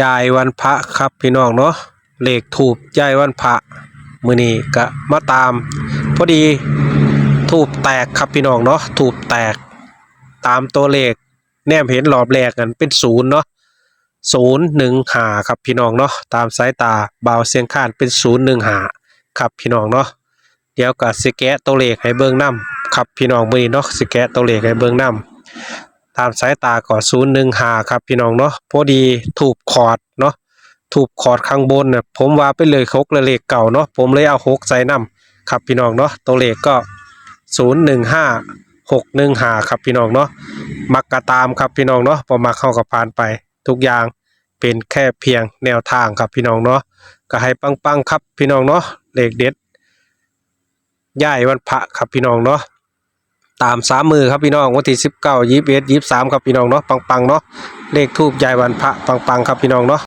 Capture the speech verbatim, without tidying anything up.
ยายวันพระครับพี่น้องเนาะ เลขธูปยายวันพระ มื้อนี้ก็มาตาม พอดีธูปแตกครับพี่น้องเนาะ ธูปแตก ตามตัวเลขแนมเห็นรอบแรกนั่นเป็นศูนย์เนาะ ศูนย์หนึ่งห้าครับพี่น้องเนาะ ตามสายตาบ่าวเสียงคานเป็นศูนย์หนึ่งห้าครับพี่น้องเนาะ เดี๋ยวก็สิแกะตัวเลขให้เบิ่งนำครับพี่น้อง มื้อนี้เนาะ สิแกะตัวเลขให้เบิ่งนำ ตามสายตาก็ศูนย์หนึ่งห้าครับพี่น้องเนาะ พอดีธูปขอดเนาะ ธูปขอดข้างบนน่ะ ผมว่าเป็นเลขหกและเลขเก้าเนาะ ผมเลยเอาหกใส่นำครับพี่น้องเนาะ ตัวเลขก็ศูนย์หนึ่งห้า หกหนึ่งห้าครับพี่น้องเนาะ มักก็ตามครับพี่น้องเนาะ บ่มักเฮาก็ผ่านไป ทุกอย่างเป็นแค่เพียงแนวทางครับพี่น้องเนาะ ก็ให้ปังๆครับพี่น้องเนาะ เลขเด็ดยายวันพระครับพี่น้องเนาะ ตามสามมื้อครับพี่น้อง วันที่สิบเก้า ยี่สิบเอ็ด ยี่สิบสามครับพี่น้องเนาะ ปังๆเนาะ เลขธูปยายวันพระ ปังๆครับพี่น้องเนาะ